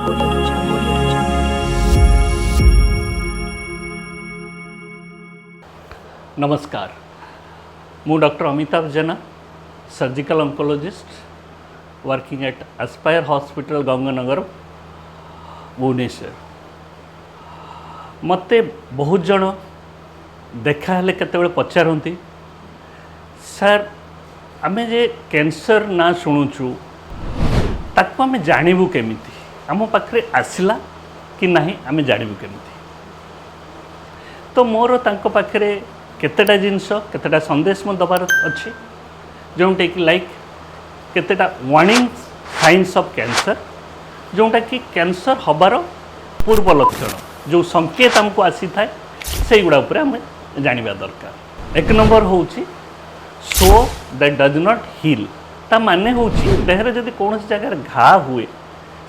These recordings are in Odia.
Audio Jungle. Audio Jungle. ନମସ୍କାର। ମୁଁ doctor Amitabh Jena, surgical oncologist working at Aspire Hospital, Ganganagar, Bhubaneswar. ମୋତେ ବହୁତ ଜଣ ଦେଖାହେଲେ କେତେବେଳେ ପଚାରନ୍ତି, ସାର୍, ଆମେ ଯେ କ୍ୟାନ୍ସର ନାଁ ଶୁଣୁଛୁ, ତାକୁ ଆମେ ଜାଣିବୁ କେମିତି? ଆମ ପାଖରେ ଆସିଲା କି ନାହିଁ, ଆମେ ଜାଣିବୁ କେମିତି? ତ ମୋର ତାଙ୍କ ପାଖରେ କେତେଟା ଜିନିଷ, କେତେଟା ସନ୍ଦେଶ ମୁଁ ଦେବାର ଅଛି, ଯେଉଁଟାକି ଲାଇକ୍ କେତେଟା ୱାର୍ଣ୍ଣିଂ ସାଇନ୍ସ ଅଫ୍ କ୍ୟାନ୍ସର, ଯେଉଁଟାକି କ୍ୟାନ୍ସର ହେବାର ପୂର୍ବ ଲକ୍ଷଣ, ଯେଉଁ ସଂକେତ ଆମକୁ ଆସିଥାଏ, ସେଇଗୁଡ଼ା ଉପରେ ଆମେ ଜାଣିବା ଦରକାର। ଏକ ନମ୍ବର ହେଉଛି sore that does not heal। ତା ମାନେ ହେଉଛି ଦେହରେ ଯଦି କୌଣସି ଜାଗାରେ ଘା ହୁଏ,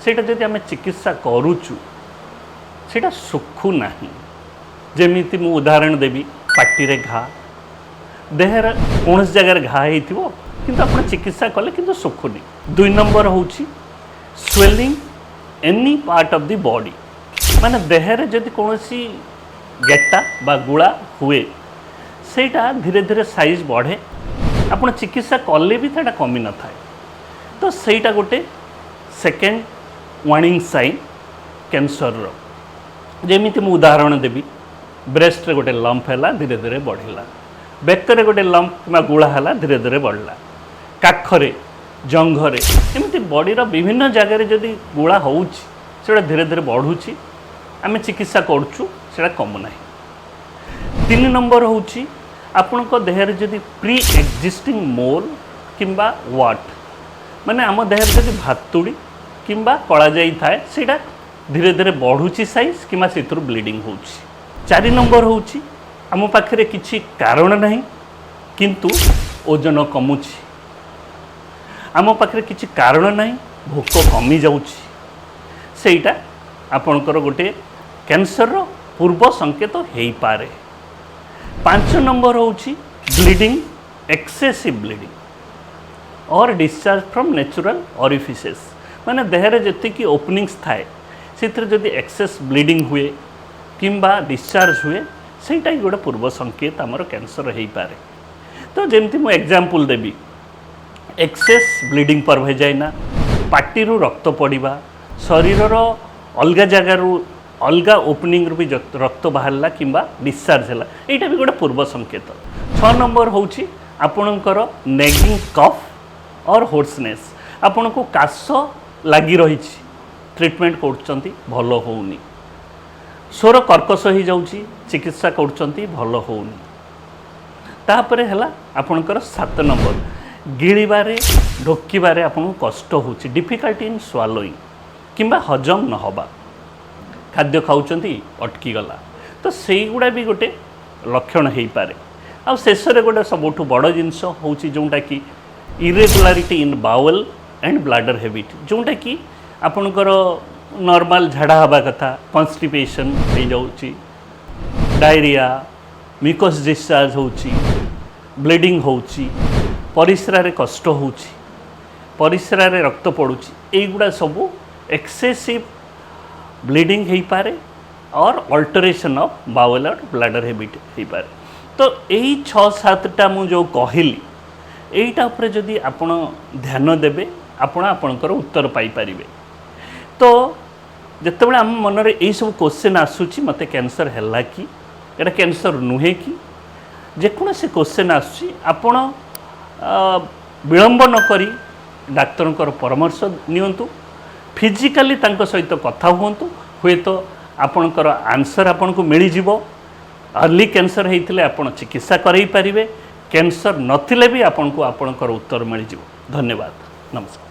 ସେଇଟା ଯଦି ଆମେ ଚିକିତ୍ସା କରୁଛୁ, ସେଇଟା ଶୁଖୁ ନାହିଁ। ଯେମିତି ମୁଁ ଉଦାହରଣ ଦେବି, ପାଟିରେ ଘା, ଦେହରେ କୌଣସି ଜାଗାରେ ଘା ହେଇଥିବ, କିନ୍ତୁ ଆପଣ ଚିକିତ୍ସା କଲେ କିନ୍ତୁ ଶୁଖୁନି। ଦୁଇ ନମ୍ବର ହେଉଛି swelling any part of the body, ମାନେ ଦେହରେ ଯଦି କୌଣସି ଗେଟା ବା ଗୁଳା ହୁଏ, ସେଇଟା ଧୀରେ ଧୀରେ ସାଇଜ୍ ବଢ଼େ, ଆପଣ ଚିକିତ୍ସା କଲେ ବି ସେଇଟା କମି ନଥାଏ, ତ ସେଇଟା ଗୋଟେ ସେକେଣ୍ଡ ୱାର୍ଣ୍ଣିଂ ସାଇନ୍ କ୍ୟାନ୍ସରର। ଯେମିତି ମୁଁ ଉଦାହରଣ ଦେବି, ବ୍ରେଷ୍ଟରେ ଗୋଟେ ଲମ୍ପ ହେଲା, ଧୀରେ ଧୀରେ ବଢ଼ିଲା। ବେକରେ ଗୋଟେ ଲମ୍ପ କିମ୍ବା ଗୁଳା ହେଲା, ଧୀରେ ଧୀରେ ବଢ଼ିଲା। କାଖରେ, ଜଙ୍ଘରେ, ଏମିତି ବଡ଼ିର ବିଭିନ୍ନ ଜାଗାରେ ଯଦି ଗୁଳା ହେଉଛି, ସେଟା ଧୀରେ ଧୀରେ ବଢ଼ୁଛି, ଆମେ ଚିକିତ୍ସା କରୁଛୁ, ସେଇଟା କମୁନାହିଁ। ତିନି ନମ୍ବର ହେଉଛି ଆପଣଙ୍କ ଦେହରେ ଯଦି ପ୍ରି ଏକ୍ଜିଷ୍ଟିଂ ମୋଲ୍ କିମ୍ବା ୱାଟ୍, ମାନେ ଆମ ଦେହରେ ଯଦି ଭାତୁଡ଼ି କିମ୍ବା କଳାଯାଇ ଥାଏ, ସେଇଟା ଧୀରେ ଧୀରେ ବଢ଼ୁଛି ସାଇଜ୍ କିମ୍ବା ସେଥିରୁ ବ୍ଲିଡ଼ିଂ ହେଉଛି। ଚାରି ନମ୍ବର ହେଉଛି ଆମ ପାଖରେ କିଛି କାରଣ ନାହିଁ, କିନ୍ତୁ ଓଜନ କମୁଛି। ଆମ ପାଖରେ କିଛି କାରଣ ନାହିଁ, ଭୋକ କମିଯାଉଛି। ସେଇଟା ଆପଣଙ୍କର ଗୋଟେ କ୍ୟାନ୍ସରର ପୂର୍ବ ସଂକେତ ହେଇପାରେ। ପାଞ୍ଚ ନମ୍ବର ହେଉଛି bleeding, excessive bleeding or discharge from natural orifices, ମାନେ ଦେହରେ ଯେତିକି ଓପନିଂସ୍ ଥାଏ, ସେଥିରେ ଯଦି ଏକ୍ସେସ୍ ବ୍ଲିଡ଼ିଂ ହୁଏ କିମ୍ବା ଡିସଚାର୍ଜ ହୁଏ, ସେଇଟା ହିଁ ଗୋଟେ ପୂର୍ବ ସଂକେତ ଆମର କ୍ୟାନ୍ସର ହେଇପାରେ। ତ ଯେମିତି ମୁଁ ଏକ୍ଜାମ୍ପଲ୍ ଦେବି, ଏକ୍ସେସ୍ ବ୍ଲିଡ଼ିଂ ପର୍ ଭେଜାଇନା, ପାଟିରୁ ରକ୍ତ ପଡ଼ିବା, ଶରୀରର ଅଲଗା ଜାଗାରୁ, ଅଲଗା ଓପନିଂରୁ ବି ରକ୍ତ ବାହାରିଲା କିମ୍ବା ଡିସଚାର୍ଜ ହେଲା, ଏଇଟା ବି ଗୋଟେ ପୂର୍ବ ସଂକେତ। ଛଅ ନମ୍ବର ହେଉଛି ଆପଣଙ୍କର ନେଗିଂ କଫ୍ ଅର୍ ହୋର୍ସନେସ୍। ଆପଣଙ୍କୁ କାଶ ଲାଗି ରହିଛି, ଟ୍ରିଟମେଣ୍ଟ କରୁଛନ୍ତି, ଭଲ ହେଉନି। ସ୍ୱର କର୍କଶ ହେଇଯାଉଛି, ଚିକିତ୍ସା କରୁଛନ୍ତି, ଭଲ ହେଉନି। ତାପରେ ହେଲା ଆପଣଙ୍କର ସାତ ନମ୍ବର, ଗିଳିବାରେ ଢୋକିବାରେ ଆପଣଙ୍କୁ କଷ୍ଟ ହେଉଛି, ଡିଫିକଲ୍ଟି ଇନ୍ ସ୍ୱାଲୋଇଂ, କିମ୍ବା ହଜମ ନ ହେବା, ଖାଦ୍ୟ ଖାଉଛନ୍ତି, ଅଟକିଗଲା, ତ ସେଇଗୁଡ଼ା ବି ଗୋଟେ ଲକ୍ଷଣ ହେଇପାରେ। ଆଉ ଶେଷରେ ଗୋଟେ ସବୁଠୁ ବଡ଼ ଜିନିଷ ହେଉଛି ଯେଉଁଟାକି irregularity in bowel and bladder habit, ଯେଉଁଟାକି ଆପଣଙ୍କର ନର୍ମାଲ ଝାଡ଼ା ହେବା କଥା, କନଷ୍ଟିପେସନ୍ ହେଇଯାଉଛି, ଡାଇରିଆ, ମ୍ୟୁକସ୍ ଡିସଚାର୍ଜ ହେଉଛି, ବ୍ଲିଡ଼ିଂ ହେଉଛି, ପରିସ୍ରାରେ କଷ୍ଟ ହେଉଛି, ପରିସ୍ରାରେ ରକ୍ତ ପଡ଼ୁଛି, ଏଇଗୁଡ଼ା ସବୁ ଏକ୍ସେସିଭ୍ ବ୍ଲିଡ଼ିଂ ହେଇପାରେ or alteration of bowel or bladder habit ହେଇପାରେ। ତ ଏଇ ଛଅ ସାତଟା ମୁଁ ଯେଉଁ କହିଲି, ଏଇଟା ଉପରେ ଯଦି ଆପଣ ଧ୍ୟାନ ଦେବେ, ଆପଣ ଆପଣଙ୍କର ଉତ୍ତର ପାଇପାରିବେ। ତ ଯେତେବେଳେ ଆମ ମନରେ ଏଇସବୁ କୋଶ୍ଚିନ୍ ଆସୁଛି, ମୋତେ କ୍ୟାନ୍ସର ହେଲା କି, ଏଇଟା କ୍ୟାନ୍ସର ନୁହେଁ କି, ଯେକୌଣସି କୋଶ୍ଚିନ୍ ଆସୁଛି, ଆପଣ ବିଳମ୍ବ ନ କରି ଡାକ୍ତରଙ୍କର ପରାମର୍ଶ ନିଅନ୍ତୁ, ଫିଜିକାଲି ତାଙ୍କ ସହିତ କଥା ହୁଅନ୍ତୁ। ହୁଏତ ଆପଣଙ୍କର ଆନ୍ସର୍ ଆପଣଙ୍କୁ ମିଳିଯିବ। ଅର୍ଲି କ୍ୟାନ୍ସର ହେଇଥିଲେ ଆପଣ ଚିକିତ୍ସା କରାଇ ପାରିବେ, କ୍ୟାନ୍ସର ନଥିଲେ ବି ଆପଣଙ୍କୁ ଆପଣଙ୍କର ଉତ୍ତର ମିଳିଯିବ। ଧନ୍ୟବାଦ, ନମସ୍କାର।